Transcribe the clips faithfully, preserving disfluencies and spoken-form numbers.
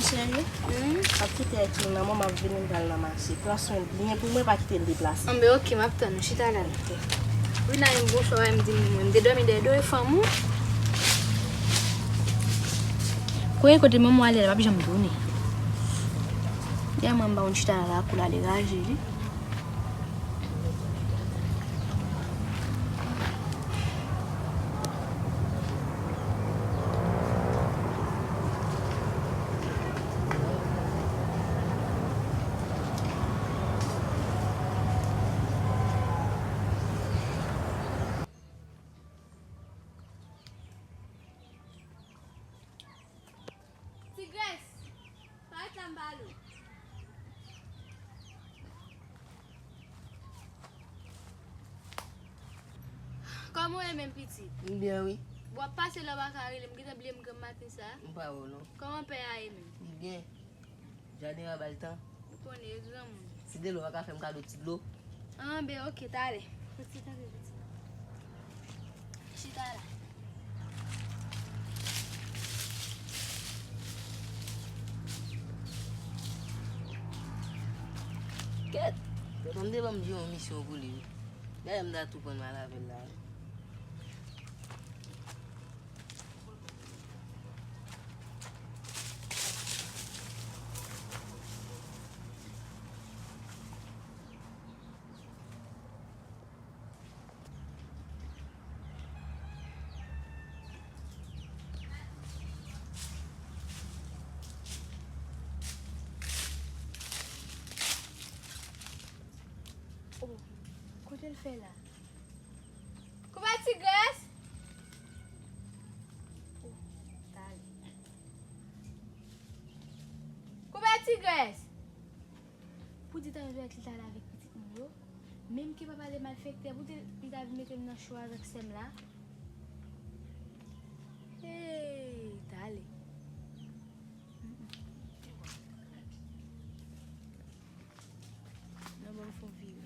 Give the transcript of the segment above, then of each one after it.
Cheri, m ap kite Hercule nan, mwen m ap vini, m pral nan mache. Pran swen l byen pou mwen, pa kite l deplase. Anben, oke, m ap tann ou, chita la. Wi, nan yon bon chwa, m di m, m te dòmi dèyè do e fanm ou. Kote manman w ale la, l p ap janm tounen. Dèyè mwen, m ba yon chita la, lakou la degaje, wi. Tigrès, parèt la m pale w. Kòman w ye menm pitit? M byen wi. W ap pase la w pa ka rele m, m gentan bliye m granm maten sa. M pa wè w non. Kòman pè a ye menm? Li byen. Jaden an ba l tan. Ou konnen, e granmoun. Ti dlo pa ka fè m kado ti dlo. Anben, oke, talè. Pitit, anben, pitit. Chita la. Kèt! Tonton m te ban m yon misyon pou li wi. Dayè m ta tou pran m al avè l la wi. Oh, kote l fè la? Koupe Tigrès! Oh, talè. Koupe Tigrès! Poudi ta jwe ak li talè avèk pitit mwen yo? Menm ke papa de malfektè, poudi li ta vin mete m nan cho avèk sè m la? Hey, talè. Non, ban m fè yon vire.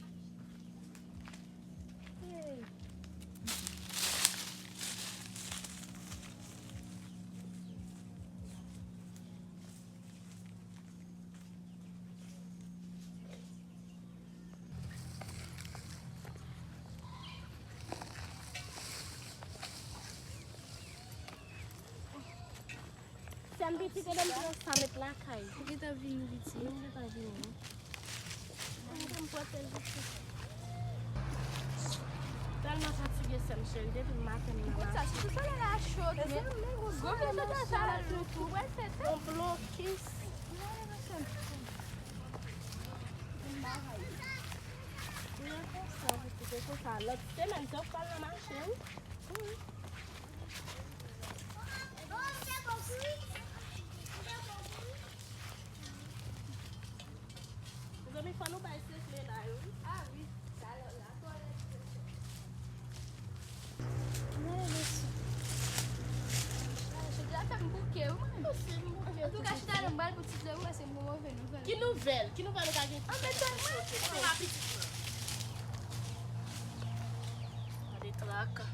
Hey. Sè m pitit, ede m pran sa met lakay. Ou gentan vini, pitit? Wi, m gentan vini. Ede m pote l pitit. Tèlman fatige, sè m cheri, depi maten m nan mache. Kout sa, sou solèy la cho, men gwo vye sot sa la tou, tou. Wè, se te yon blokis. Mwen konsa, pitit, e konsa. Lòt semèn, se w k pral nan mache, wi. Wi. Mezanmi, fò nou bay sekle la yo, wi. A wi, sa lè la kòlè. Jodi a fè m bouke, wi, mwen. Antouka, chita la, m pral pou ti dlo, wi, paske m gon move nouvèl. Ki nouvèl? Ki nouvèl ou ka gen pou fè? Anben, tèlman. Gade traka.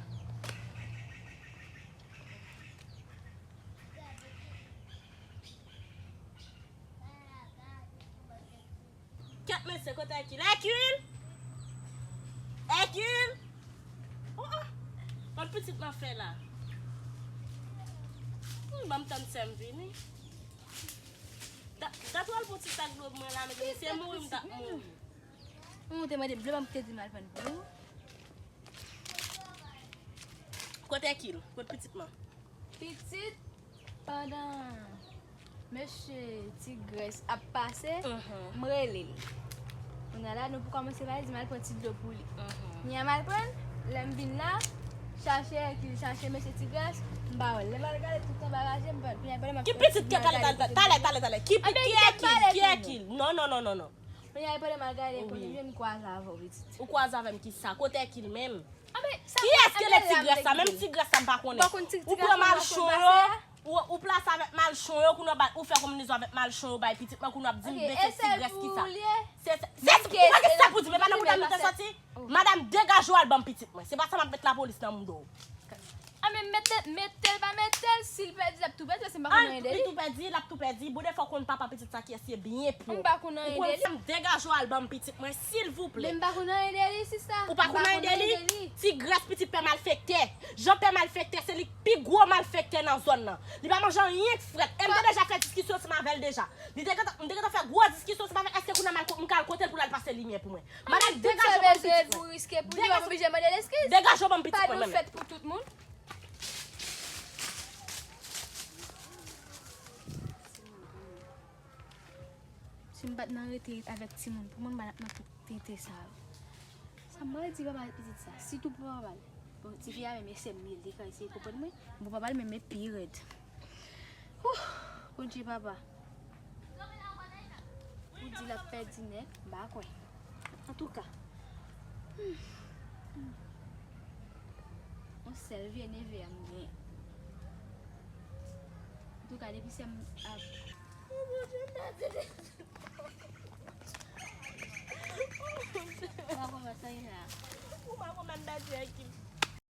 Kèt mesye, kote Èkil? Èkil! Èkil! Oh, oh! Ban pitit lan fè la. Hmm, ban m tann sè m vini. Dat, dat w al pou ti sak dlo mwen la, mezanmi, se mouri m t ap mouri. Ou te mande dlo, ban m te di m al pran dlo. Kote Èkil? Kote pitit mwen? Pitit, pandan mesye Tigrès ap pase, m rele l. Kounye a la, nou pou kòmanse pale, di m al pran ti dlo pou li. Kounye a m al pran, lè m vin la, chache Èkil, chache mesye Tigrès, m pa wè l. Lè m al gade tout anba raje, m pa, kounye a pandan m ap fè ti dlo, m al gade kote m ye. Talè, talè, talè. Ki, ki Èkil? Ki Èkil? Non, non, non, non, non. Kounye a pandan m al gade kote m ye, m kwaze avè w, pitit. Ou kwaze avè m kisa? Kote Èkil menm? Kiyès ki rele Tigrès la? Menm Tigrès la m pa konnen. Ou pran malchon yo, ou, ou plase avèk malchon yo, kounye a ou fè konbinezon avèk malchon yo, bay pitit mwen, kounye a ap di m mete Tigrès kisa. Se, se, se, ou pa gen sa pou di m, e pa nan bouda m te soti. Madanm, degaje w al ban m pitit mwen. Se pa sa m ap met lapolis nan mouda w. Men mete l, mete l, pa mete l, si l pèdi, l ap tou pèdi, paske m pa konn anyen de li. Li tou pèdi, l ap tou pèdi. Bon, defwa w konn papa pitit sa kiyès ye byen pwòp. M pa konn anyen de li. Ou konn sa m degaje w al ban m pitit mwen, silvouplè. Men m pa konn anyen de li, sista. Ou pa konn anyen de li? Ti grès pitit pè malfektè. Jan pè malfektè, se li k pi gwo malfektè nan zòn nan. Li pa manje anyen k frèt. E m te deja fè diskisyon ansanm avè l deja. Li te gentan, m te gentan fè gwo diskisyon ansanm avè l. Èske kounye a m al ko-, m ka al kote l pou l al pase limyè pou mwen? Madanm, degaje w ban m pitit mwen. Degaje w ban m pitit mwen menm. Pardon fèt pou tout moun. Si m pa t nan rete avèk timoun pou mwen, m pa t ap nan tout tenten sa yo. Sa m pral di papa pitit sa, sitou pou papa l. Bon, tifi a menm e sè m li ye, li ka eseye konprann mwen. Bon, papa l menm e pi rèd. Wouh! Bondye papa. Ou di l ap pèdi nèt, m pa kwè. Antouka. Hmm. Hmm. Yon sèl vye neve a m gen. Antouka, depi sè m ap. Oh, Bondye, m pa di. Ou pa konprann sa, Ina. Ou pa konprann, m pa di ak ki m